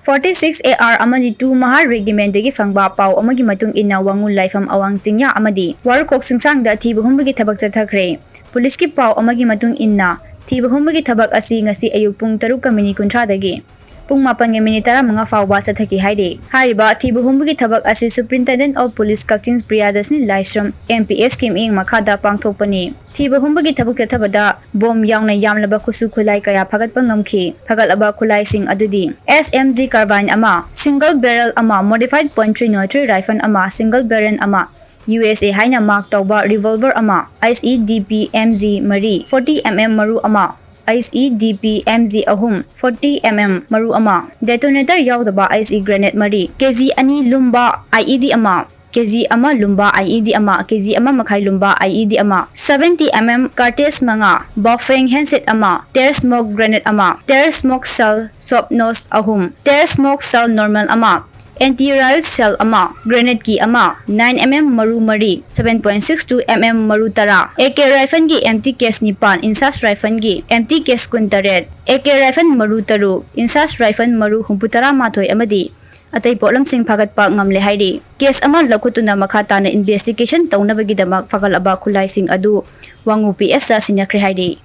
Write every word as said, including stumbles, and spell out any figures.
Forty six A R ꯑꯃꯗꯤ two ꯃꯍꯥꯔ ꯔꯦꯖꯤꯃꯦꯟꯗꯒꯤ ꯐꯪꯕ ꯄꯥꯎ ꯑꯃꯒꯤ ꯃꯇꯨꯡ ꯏꯟꯅ, ꯋꯥꯉꯨ ꯂꯥꯏꯐꯝ ꯑꯋꯥꯡ ꯆꯤꯡꯌꯥ ꯑꯃꯗꯤ ꯋꯥꯔꯨꯈꯣꯛ ꯆꯤꯡꯁꯥꯡꯗ ꯊꯤꯕ ꯍꯨꯝꯕꯒꯤ ꯊꯕꯛ ꯆꯠꯊꯈ꯭ꯔꯦ꯫ ꯄꯨꯂꯤꯁꯀꯤ ꯄꯥꯎ ꯑꯃꯒꯤ ꯃꯇꯨꯡ ꯏꯟꯅ, ꯊꯤꯕ ꯍꯨꯝꯕꯒꯤ ꯊꯕꯛ ꯑꯁꯤ ꯉꯁꯤ ꯑꯌꯨꯛ ꯄꯨꯡ ꯇꯔꯨꯛꯀ ꯃꯤꯅꯤꯠ ꯀꯨꯟꯊ꯭ꯔꯥꯗꯒꯤ ꯄꯨꯡ ꯃꯥꯄꯟꯒ ꯃꯤꯅꯤꯠ ꯇꯔꯥꯃꯉꯥ ꯐꯥꯎꯕ ꯆꯠꯊꯈꯤ ꯍꯥꯏꯔꯤ꯫ ꯍꯥꯏꯔꯤꯕ ꯊꯤꯕ ꯍꯨꯝꯕꯒꯤ ꯊꯕꯛ ꯑꯁꯤ Superintendent of Police Kakching ꯄ꯭ꯔꯤꯌꯥꯗꯔꯁꯅꯤ Laishram, M P S ꯀꯤ ꯃꯤꯠꯌꯦꯡ ꯃꯈꯥꯗ ꯄꯥꯡꯊꯣꯛꯄꯅꯤ꯫ ꯊꯤꯕ ꯍꯨꯝꯕꯒꯤ ꯊꯕꯛ ꯆꯠꯊꯕꯗ ꯕꯣꯝ ꯌꯥꯎꯅ ꯌꯥꯝꯂꯕ ꯈꯨꯠꯁꯨ ꯈꯨꯠꯂꯥꯏ ꯀꯌꯥ ꯐꯒꯠꯄ ꯉꯝꯈꯤ꯫ ꯐꯒꯠꯂꯕ ꯈꯨꯠꯂꯥꯏꯁꯤꯡ ꯑꯗꯨꯗꯤ S M G carbine ꯑꯃ, single barrel ꯑꯃ, modified point three zero three rifle ꯑꯃ, single barrel ꯑꯃ, U S A ꯍꯥꯏꯅ mark ꯇꯧꯕ revolver ꯑꯃ, I E D P M G ꯃꯔꯤ, forty M M ꯃꯔꯨ ꯑꯃ, I E D P M G ꯑꯍꯨꯝ, forty M M ꯃꯔꯨ ꯑꯃ, detonator ꯌꯥꯎꯗꯕ I E grenade ꯃꯔꯤ, K G ꯑꯅꯤ ꯂꯨꯝꯕ I E D ꯑꯃ, K G ꯑꯃ ꯂꯨꯝꯕ I E D ꯑꯃ, K G ꯑꯃ ꯃꯈꯥꯏ ꯂꯨꯝꯕ I E D ꯑꯃ, seventy M M cartridge ꯃꯉꯥ, Baofeng handset ꯑꯃ, tear smoke grenade ꯑꯃ, tear smoke shell soft nose ꯑꯍꯨꯝ, tear smoke shell normal ꯑꯃ, anti riot shell ꯑꯃ, grenade ꯀꯤ ꯑꯃ, nine M M ꯃꯔꯨ ꯃꯔꯤ, seven point six two M M ꯃꯔꯨ ꯇꯔꯥ, A K rifle ꯒꯤ empty case ꯅꯤꯄꯥꯟ, INSAS rifle ꯒꯤ empty case contract, A K rifle ꯃꯔꯨ ꯇꯔꯨꯛ, INSAS rifle ꯃꯔꯨ ꯍꯨꯝꯐꯨꯇꯔꯥ ꯃꯥꯊꯣꯏ ꯑꯃꯗꯤ ꯑꯇꯩ ꯄꯣꯠꯂꯝꯁꯤꯡ ꯐꯥꯒꯠꯄ ꯉꯝꯂꯦ ꯍꯥꯏꯔꯤ꯫ Case ꯑꯃ ꯂꯧꯈꯠꯇꯨꯅ ꯃꯈꯥ ꯇꯥꯅ investigation ꯇꯧꯅꯕꯒꯤꯗꯃꯛ ꯐꯒꯠꯂꯕ ꯈꯨꯠꯂꯥꯏꯁꯤꯡ ꯑꯗꯨ ꯋꯥꯉꯨ P S ꯇ ꯁꯤꯟꯅꯈ꯭ꯔꯦ ꯍꯥꯏꯔꯤ꯫